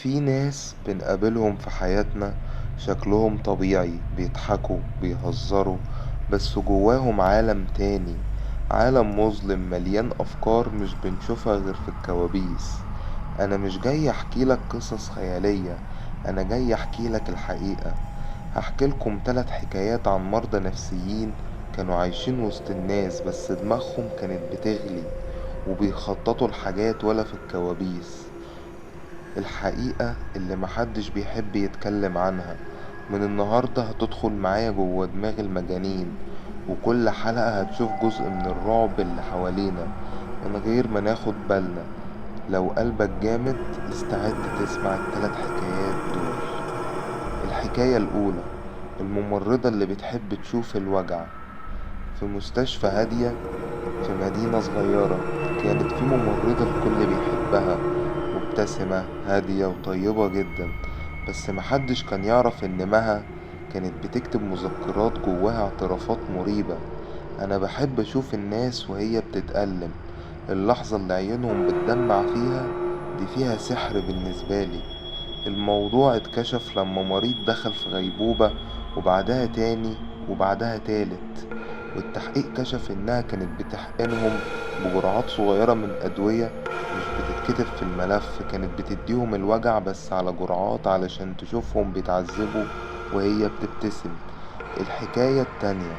في ناس بنقابلهم في حياتنا شكلهم طبيعي، بيضحكوا بيهزروا، بس جواهم عالم تاني، عالم مظلم مليان أفكار مش بنشوفها غير في الكوابيس. أنا مش جاي أحكيلك قصص خيالية، أنا جاي أحكيلك الحقيقة. هحكيلكم 3 حكايات عن مرضى نفسيين كانوا عايشين وسط الناس، بس دماغهم كانت بتغلي وبيخططوا لحاجات ولا في الكوابيس. الحقيقة اللي محدش بيحب يتكلم عنها. من النهاردة هتدخل معايا جوه دماغ المجانين، وكل حلقة هتشوف جزء من الرعب اللي حوالينا من غير ما ناخد بالنا. لو قلبك جامد استعد تسمع ال3 حكايات دول. الحكاية الأولى، الممرضة اللي بتحب تشوف الوجع. في مستشفى هادية في مدينة صغيرة كانت في ممرضة الكل بيحبها، مبتسمة هادية وطيبة جدا، بس محدش كان يعرف إن مها كانت بتكتب مذكرات جواها اعترافات مريبة. أنا بحب أشوف الناس وهي بتتألم، اللحظة اللي عيونهم بتدمع فيها دي فيها سحر بالنسبة لي. الموضوع اتكشف لما مريض دخل في غيبوبة، وبعدها تاني وبعدها تالت، والتحقيق كشف إنها كانت بتحقنهم بجرعات صغيرة من أدوية مش بتتكتب في الملف. كانت بتديهم الوجع بس على جرعات علشان تشوفهم بيتعذبوا وهي بتبتسم. الحكاية التانية،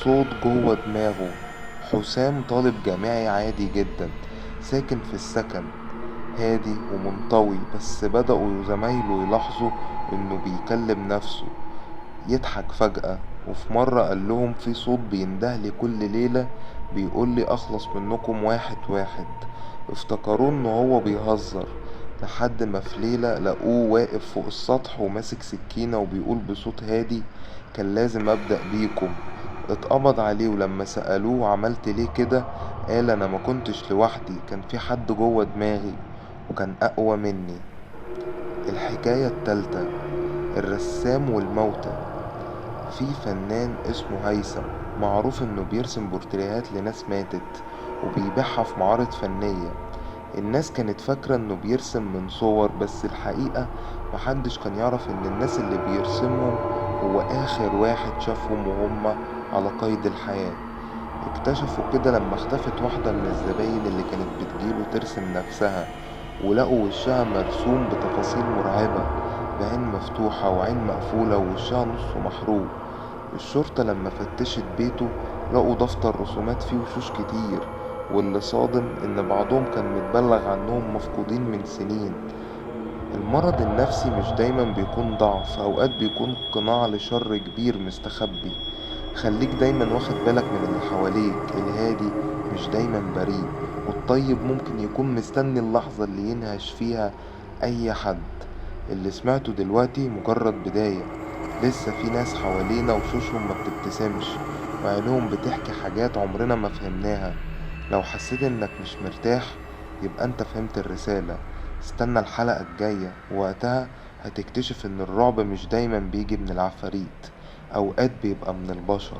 صوت جوه دماغه. حسام طالب جامعي عادي جدا، ساكن في السكن، هادي ومنطوي، بس بدأوا زمايله يلاحظوا انه بيكلم نفسه، يضحك فجأة. وفي مرة قال لهم في صوت بيندهلي كل ليلة بيقول لي اخلص منكم واحد واحد. افتكروه ان هو بيهزر، لحد ما في ليلة لقوه واقف فوق السطح وماسك سكينة وبيقول بصوت هادي كان لازم ابدأ بيكم. اتقبض عليه، ولما سألوه عملت ليه كده قال انا ما كنتش لوحدي، كان في حد جوه دماغي وكان اقوى مني. الحكاية التالتة، الرسام والموتى. في فنان اسمه هيثم، معروف انه بيرسم بورتريهات لناس ماتت وبيبيعها في معارض فنية. الناس كانت فاكرة انه بيرسم من صور، بس الحقيقة محدش كان يعرف ان الناس اللي بيرسمهم هو اخر واحد شافهم وهم على قيد الحياة. اكتشفوا كده لما اختفت واحدة من الزباين اللي كانت بتجيله ترسم نفسها، ولقوا وشها مرسوم بتفاصيل مرعبة، بعين مفتوحة وعين مقفولة ووشها نصه محروق. الشرطة لما فتشت بيته لقوا دفتر رسومات فيه وشوش كتير، واللي صادم ان بعضهم كان متبلغ عنهم مفقودين من سنين. المرض النفسي مش دايما بيكون ضعف، اوقات بيكون قناع لشر كبير مستخبي. خليك دايما واخد بالك من اللي حواليك، الهادي مش دايما بريء، والطيب ممكن يكون مستني اللحظة اللي ينهش فيها اي حد. اللي سمعته دلوقتي مجرد بداية، لسه في ناس حوالينا وشوشهم ما بتبتسمش وعينهم بتحكي حاجات عمرنا ما فهمناها. لو حسيت انك مش مرتاح يبقى انت فهمت الرسالة. استنى الحلقة الجاية، ووقتها هتكتشف ان الرعب مش دايما بيجي من العفاريت، اوقات بيبقى من البشر.